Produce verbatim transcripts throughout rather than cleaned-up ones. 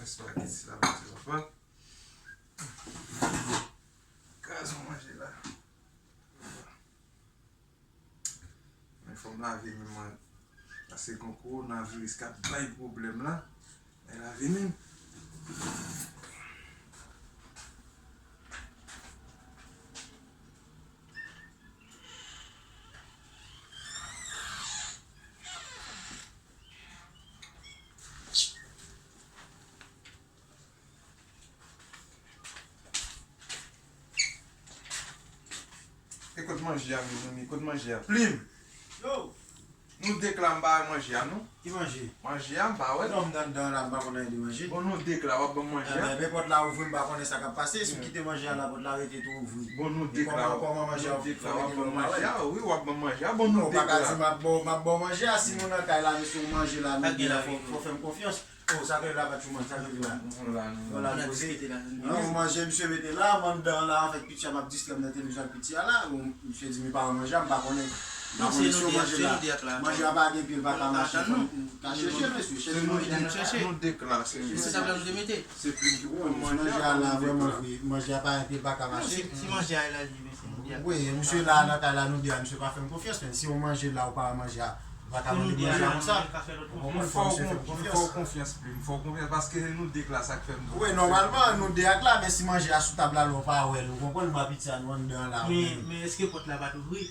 Espageti la, manje papa. Gazon manje la. Men fò m lave men mwen. Paske gon kowonaviris k ap bay pwoblèm la. Mwen lave men m. E kot manje a, mezanmi? Kot manje a? Plim! Yo! Nou de k la, m pa wè manje a, non. Ki manje? Manje a, m pa wè l. Non, m nan anndan la, m pa konn anyen de manje. Bon, nou de k la, w ap ban m manje a? Enben, men pòt la ouvri, m pa konnen sa k ap pase. Si m kite manje a la, pòt la rete tou ouvri. Bon, nou de k la, kòman, kòman manje a, nou de k la, w ap ban m manje a? Wi, w ap ban m manje a. Bon, nou de k la. Ou pa ka di m ap ba w, m ap ba w manje a. Si nou nan kay la, mesye, w manje la, nou de la, fò, fò fè m konfyans. Oh, sa ke la pa tchouman, sa ke la. Voilà, nou koze. Non, manje, misye mete la, m anndan la, avèk piti a, m ap distrè m nan televizyon ak piti a la. Bon, misye di, "Mi pa wè manje a, m pa konnen." M pa konnen si yo manje la. Manje a pa gen pye, l pa ka mache. Fò n ka chèche, mesye. Chèche manje a. Nou de k la, se plim ki pran manje a. Manje a la, vrèman vre. Manje a pa gen pye, l pa ka mache. Si manje a la, li, mesye, nou de a. Wi, misye la, nan kay la, nou de a, misye pa fè m konfyans, men si yo manje la, ou pa wè manje a. Ou pa ka mande manje a konsa. Ou konprann, fò misye fè m konfyans. Fò w konfyans, Plim, fò w konfyans, paske nou de k la, sa k fè m di w. Wi, nòmalman, nou de ak la, men si manje a sou tab la, lè w pa wè l, ou konprann, m a piti a, nou anndan la, wi. Men, men èske pòt la pa t ouvri?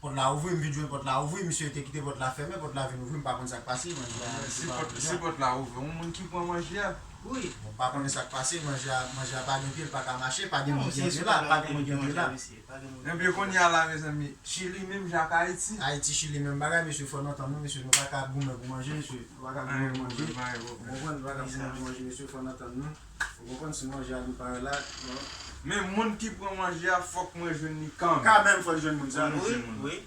Pòt la ouvri, m vin jwenn pòt la ouvri, misye te kite pòt la fèmen, pòt la vin ouvri, m pa konn sa k pase, manje a, si pòt, si pòt la ouvri, yon moun ki pran manje a. Wi. Bon, m pa konnen sa k pase, manje a, manje a pa gen pye, l pa ka mache, pa gen moun ki antre la, pa gen moun ki antre la. Ebyen, kounye a la, mezanmi, Chili menm jan ak Ayiti. Ayiti, Chili, menm bagay, mesye, fò n antann nou, mesye, nou pa ka goumen pou manje, mesye, nou pa ka goumen pou manje. Ou konprann, nou pa ka goumen pou manje, mesye, fò n antann nou. Ou konprann, si manje a nou pa la, non. Men moun ki pran manje a, fòk mwen jwenn li kanmenm. Kanmenm, fò l jwenn moun sa. Wi, wi.